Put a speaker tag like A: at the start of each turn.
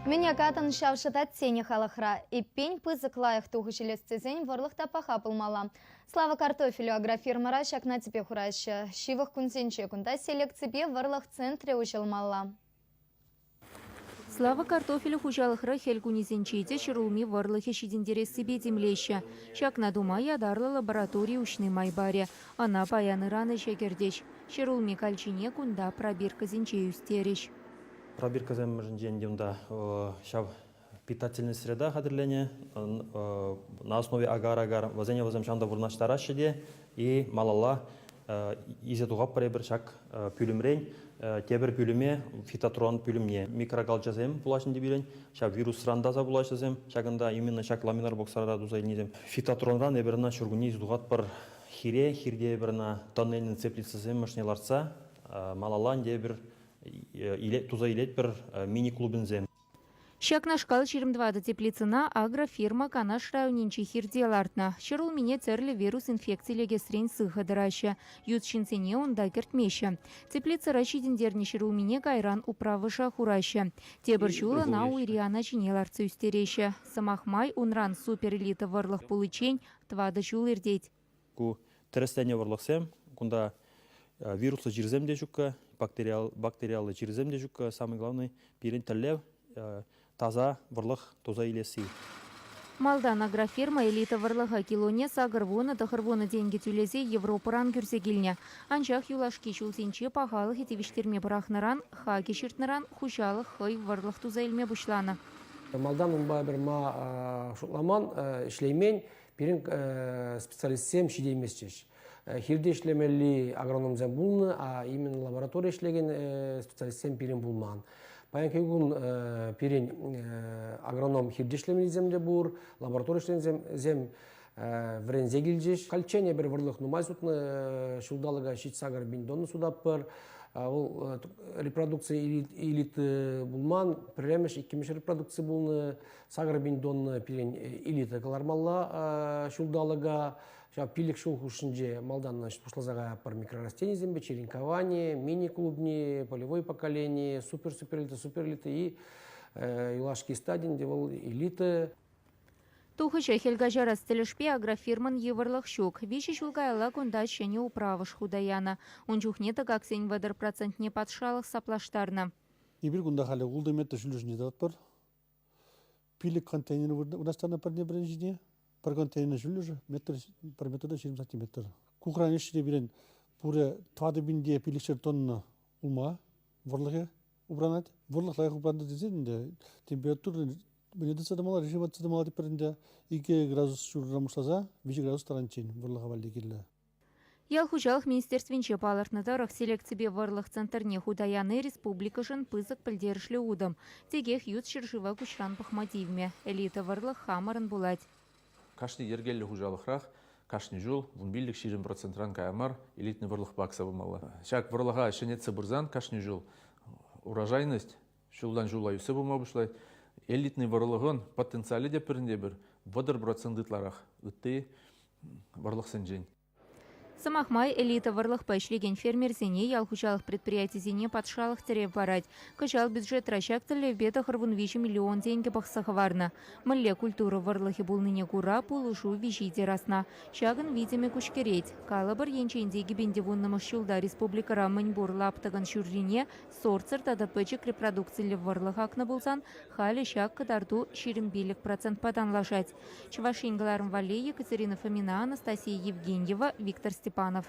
A: Мӗн акатӑн ҫав шӑтать тенӗ халӑхра. Эппин, пысӑк лайӑх тухӑҫ илес тесен вӑрлӑх та паха пулмалла. Слава картофелю агрофирмӑра ҫакна тӗпе хураҫҫӗ. Ҫывӑх кунсенче кунта селекципе вӑрлӑх центрӗ уҫӑлмалла.
B: Слава картофелю хуҫалӑхра хӗл кунӗсенче те ҫӗрулми вӑрлӑхӗ ҫитӗнтерессипе тимлеҫҫӗ. Ҫакна тума ятарлӑ лаборатори уҫни май парӗ. Ӑна паян-ыран ӗҫе кӗртӗҫ. Ҫӗрулми калчине кунта пробиркӑсенче ӳстерӗҫ.
C: Пробиркӑсем ӑшӗнчен те унта ҫав питательный среда хатӗрленӗ. На основе агар-агар вӗсене вӗсем ҫавӑнта вырнаҫтараҫҫӗ те и малалла илсе тухатпӑр эпир ҫак пӳлӗмрен тепӗр пӳлӗме, фитотрон пӳлӗмне. Микрокалчасем пулаҫҫӗ ӗнтӗ пирӗн, ҫав вирусран таса пулаҫҫӗсем. Ҫакӑнта именно ҫак ламинар боксара туса илнисем. Фитотронран эпир ӑна ҫуркунне илсе тухатпӑр хире, хирте эпир ӑна тоннельный теплицӑсем ӑшне лартса малалла ӗнтӗ эпир туса илетпӗр мини-клубӗнсем.
B: Ҫакнашкал 24 теплицӑна агрофирма Канаш районӗнчи хирте лартнӑ. Ҫӗрулмине тӗрлӗ вирус инфекци лекесрен сыхӑ тӑраҫҫӗ. Ют ҫынсене унта кӗртмеҫҫӗ. Теплицӑра ҫитӗнтернӗ ҫӗрулмине кайран управӑша хураҫҫӗ. Тепӗр ҫул ӑна уйри ана ҫине лартса ӳстереҫҫӗ. Сӑмах май, унран суперэлита вӑрлӑх пуличчен тӑватӑ ҫул иртет.
C: Ку тӗрӗсленӗ вӑрлӑхсем. Кунта вируслӑ чирсем те ҫуккӑ, бактериаллӑ чирсем те ҫуккӑ. Самый главный пирӗн тӗллев таса вӑрлӑх туса илесси.
B: Малтан агрофирма элита вӑрлӑха килоне 80 90 тенкӗ тӳлесе Европӑран кӳрсе килнӗ. Анчах юлашки ҫулсенче пахалӑхӗ тивӗҫтерме пӑрахнӑран, хакӗ ҫыртнӑран хуҫалӑх хӑй вӑрлӑх туса илме пуҫланӑ.
D: Малтан унпа эпир ма шутламан, ӗҫлеймен. Пирӗн специалистсем ҫитейместчӗҫ. Хирте ӗҫлемелли агрономсем пулнӑ, а именно лаборатори ӗҫлекен специалистсем пирӗн пулман. Паянхи кун пирӗн агроном хирте ӗҫлемеллисем те пур, лаборатори ӗҫлекенсем вӗренсе килчӗҫ. Хальччен эпир вӑрлӑх нумай сутнӑ, ҫулталӑка 78 пин тонна сутатпӑр. Вӑл репродукци элиты пулман, пӗрремӗш, иккӗмӗш репродукци пулнӑ. 8000 тонна пирӗн элита кӑлармалла ҫулталӑка. Ҫав 5 ҫул хушшинче малтан пуҫласа каятпӑр микрорастенисемпе, черенкование, мини-клубни, полевой поколение, супер-суперэлита, суперэлита и юлашки стадинде вӑл элита.
B: Тухӑҫа хӗл каҫарас тӗлӗшпе агрофирмӑн йывӑрлӑх ҫук. Виҫӗ ҫул каялла кунта ҫӗнӗ управӑш хута янӑ. Ун чухне тӑкаксен 30 процентне патшалӑх саплаштарнӑ.
E: Эпир кунта халӗ ултӑ метр ҫӳллӗшӗнче тӑратпӑр. Пилӗк контейнер вырнаҫтарнӑ пӗрне пӗрин ҫине. Пӗр контейнер ҫӳллӗшӗ метр, пӗр метр та 20 сантиметр. Ку хранилищӗре пирӗн пурӗ 4 пилӗкҫӗр тонна улма вӑрлӑхӗ упранать. Вӑрлӑх лайӑх упраннӑ тесен ӗнтӗ температура мӗне тытса тӑмалла, режима тытса тӑмалла тетпӗр ӗнтӗ. 2 градус ҫурран пуҫласа 3 градус таранччен вӑрлӑха валли кирлӗ.
B: Ял хуҫалӑх министерствинче палӑртнӑ тӑрӑх, селекципе вӑрлӑх центрне хута яни республикӑшӑн пысӑк пӗлтерӗшлӗ утӑм. Текех ют ҫӗршыва куҫран пӑхма тивмӗ. Элита вӑрлӑх хамӑрӑн пулать.
F: Кашни йӗркеллӗ хуҫалӑхрах кашни ҫул 15-20 процентран кая мар элитный вӑрлӑхпа акса пымалла. Ҫак вӑрлӑха ҫӗнетсе пырсан кашни ҫул урожайность ҫултан ҫула ӳссе пыма пуҫлать. Элитный вӑрлӑхӑн потенциалӗ те пӗринте пӗр 30% ытларах ытти вӑрлӑхсенчен.
B: Сӑмах май, элита вӑрлӑхпа ӗҫлекен фермерсене ял хуҫалӑх предприятисене патшалӑх тӗрев парать. Кӑҫал бюджетра ҫак тӗллевпе 93 миллион тенкӗ пӑхса хӑварнӑ. Мӗнле культура вӑрлӑхӗ пулнине кура пулӑшу виҫи те расна. Ҫакӑн витӗмӗ куҫкӗрет. Калӑпӑр, енчен те 2010-мӗш ҫулта республикӑра мӗнпур лаптӑкӑн ҫуррине сортсӑр тата пӗчӗк репродукциллӗ вӑрлӑх акнӑ пулсан, халӗ ҫак кӑтарту 25 процентпа танлашать. Чӑваш Ен кӑларӑм валли Екатерина Фомина, Анастасия Евгеньева, Виктор Степанов.